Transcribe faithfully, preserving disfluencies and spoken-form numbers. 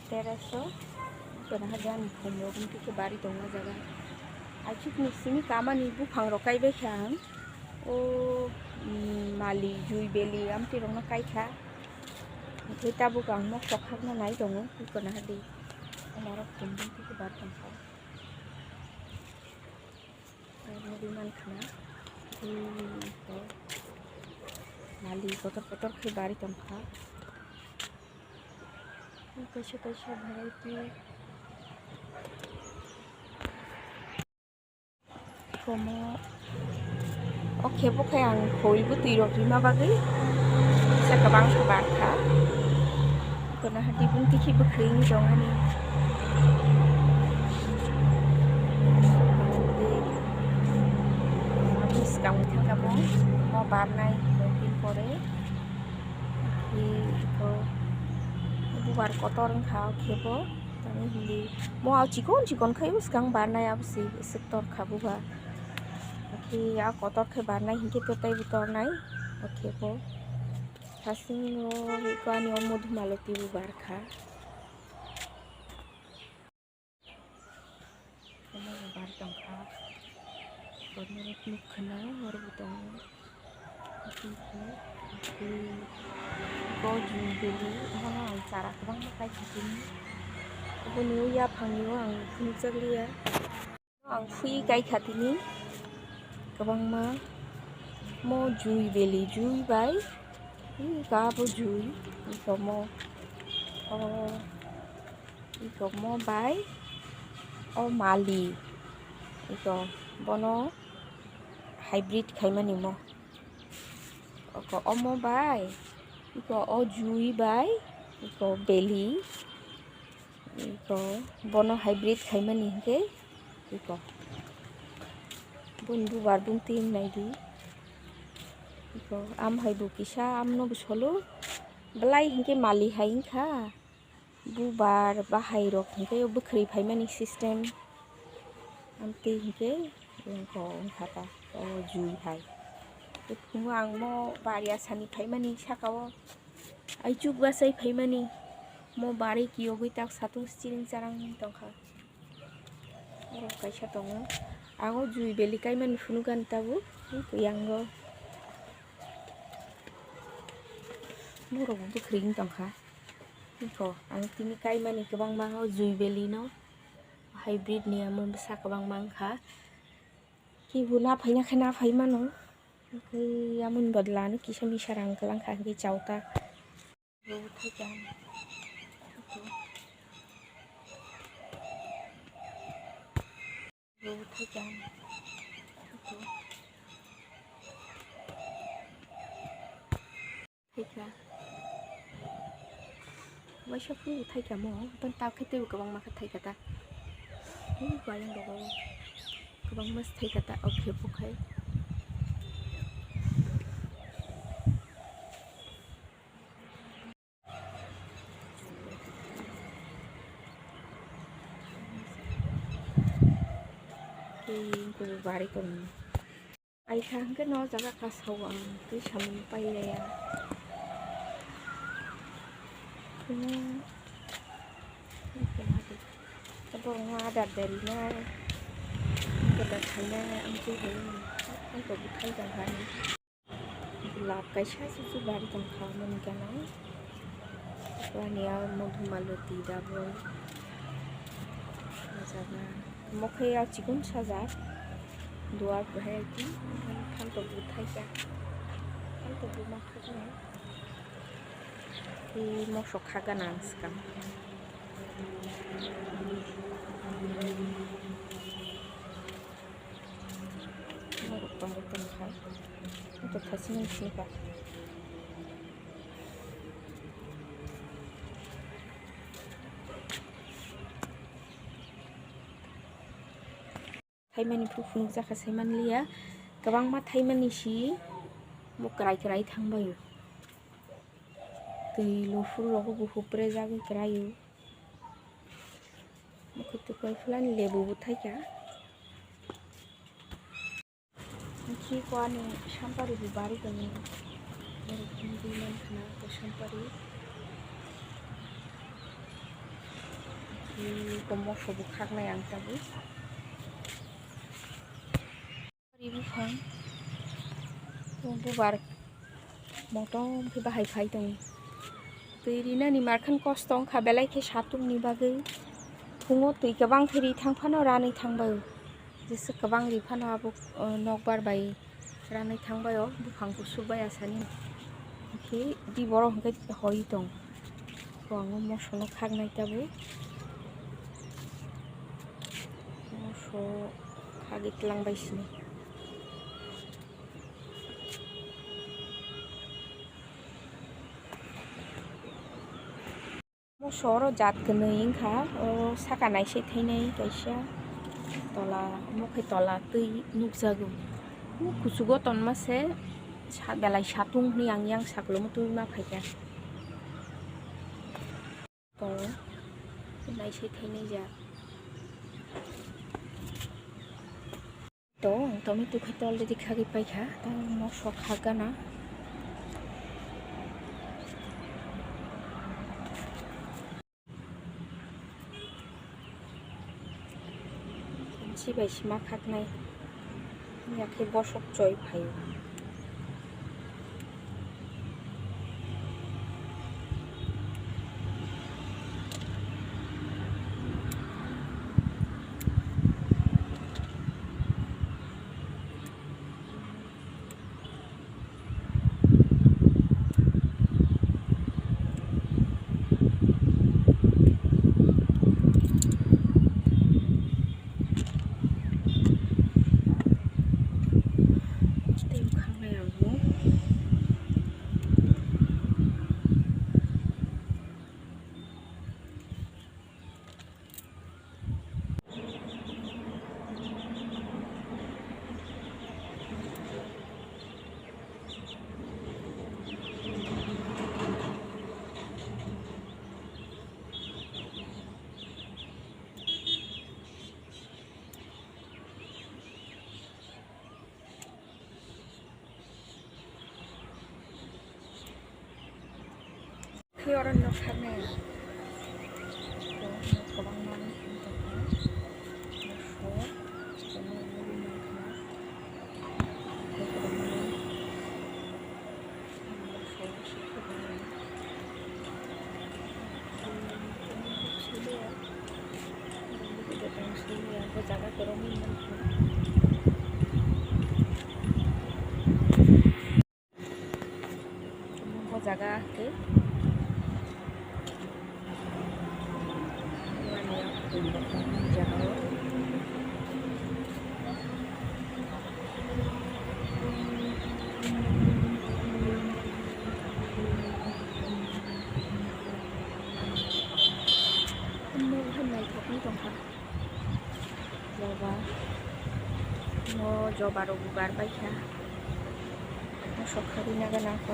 Terrace o, iko naha de ani khum rok twi khe bari tongo o jaga. Aichuk ni simi kamani buphang rok kaibai kha ang. O, mm, mali, jui beli, amtwi rok no kai kha. Hwnkhe tabuk ang mokso khakna nai tongo, iko naha de. Omo rok khum rok twi khe bari tong kha. Nugwi mankha na, hmm, to mali kotor kotor khe bari tongkha. Kaisa kaisa variety. Komo, o khe bo khe ang hoi bwtwi rok rima bagwi kisa kwbang khe bankha. Kono hati bung tikhi bwkhring jong ani. Bwskang thangkha bo, mo barnai din pore. Iko bubar kotor wngkha o khe bo. Tamo hindi mo chikon chikon khai bwskang barnai abo se swk tor kha buba. Akhe a kotor khe barnai hinkhe to teibo tornai o khe bo. Hasingo iko ani o modhumaloti bo barkha. Omo bo bar tongkha. Borno rok nuk khna oro bo tongo. Bo jui beli omo ang chara kwbangma kai kha tini. Oboni o yaphang o ang phunukjak liya. Ang phui kai kha tini kwbangma. Mo jui beli, jui bai. Ih, ka bo jui. Ih, komo. Oh. Iko mo bai o mali, iko bono hybrid khaimani mo. Oko omo bai, iko o jui bai, iko beli, iko bono hybrid khaimani hinkhe iko bun bubar bun tin naidi. Iko am hai bo kisa amno bo solo belai hinkhe mali hai wngkha. Bubar bahai rok hinkhe bwkhwrwi phaimani system. Amtwi hinkhe wngkha ta o jui hai. Tei phungo ang mo bari asani phaimani saka o aichuk bachai phaimani mo bari kiyogwi tak satung siring charang tongkha. Oro kaisa tongo. Ang o jui beli kaimani phunukani tabuk yango. Borok bwkhwrwi wng tongkha. Iko ang tini kaimani kwbangma o jui beli no hybrid ni amo bwsa kwbangma wngkha. Kibu na phaina khe na phai mano. Hwnkhe amoni bodol ano kisa misa rang kwlang kha hwnkhe chao ta. Thaikha. Waisa phuru thaikha mo, tang tak khe teibo kwbangma khe thaikha ta. Ui, bayang rogo kwbangma se thaikha ta, o khe bo khai. Tei bari tong. Aisa hwnkhe no jaga kasao ang twi samung pailaiya. Borokno adar dari no adar khaina ang twi hai ang kok bwthai tong kha. Gulab kaisa se chubar tong kha mani gana. Wani a modhumaloti double. O jaga. Omo khe a chikon sajak. Duar bahai ki. Phantok bo thaika. Phantok bo ma thakna. Tei mosok kha gana ang swkang. Borok tongo tongkha. Motor thasing sini kha. Thaimani phuru phunukjakha saimanliya. Kwbangma thaimani si bo kwrai kwrai thangbaio. Twi luphuru rogo bo huprejagwi kwraio. Mukhutwi koi phlani lebu bo thaikha. Hwnkhe ko ani sampari bo bari tongo. Borok himwi mankha na ko sampari. Iko moso bo khaknai ang tabuk. Ri buphang, o bubar motom khe bahai phai tongo. Twi rinani markhan kosto wngkha, belai khe satung ni bagwi. Phungo twi kwbang khe ri thang phano ranwi thang bai. Jesa kwbang ri phano abo, o, nokbar bai ranwi thang bai o, buphang kusu bai asani. Khe di borok hwnkhe hoi tong. Bo ang o moso no khaknai tabuk. Moso khagwi tlang bai sini. Moso oro jat kwnwi wngkha, o saka naisai thainai kaisa tola, omo khe tola twi nukjago. O kuchugo tonma se sa-, belai satung hwnwi ang yang saklomo twi ma phaikha. Tongo. Naisai thainai ja. To, ang tomato khe already khagwi paikha. Tamo moso khagana. Chibai sima khaknai. Yakhe bosok choi phaio. Tei bwkhangnai ang bo. Khe oro nok saknai. Kwbangma wng tongkha. Mosok, chicken wng tongkha. Mosok, chicken wng. Bo jaga kwrwngwi mankha. Bo jaga khe jaga o. Naithokwi tongkha. Joba. O joba rok bo bar baikha. Mosok kha rina gana kho.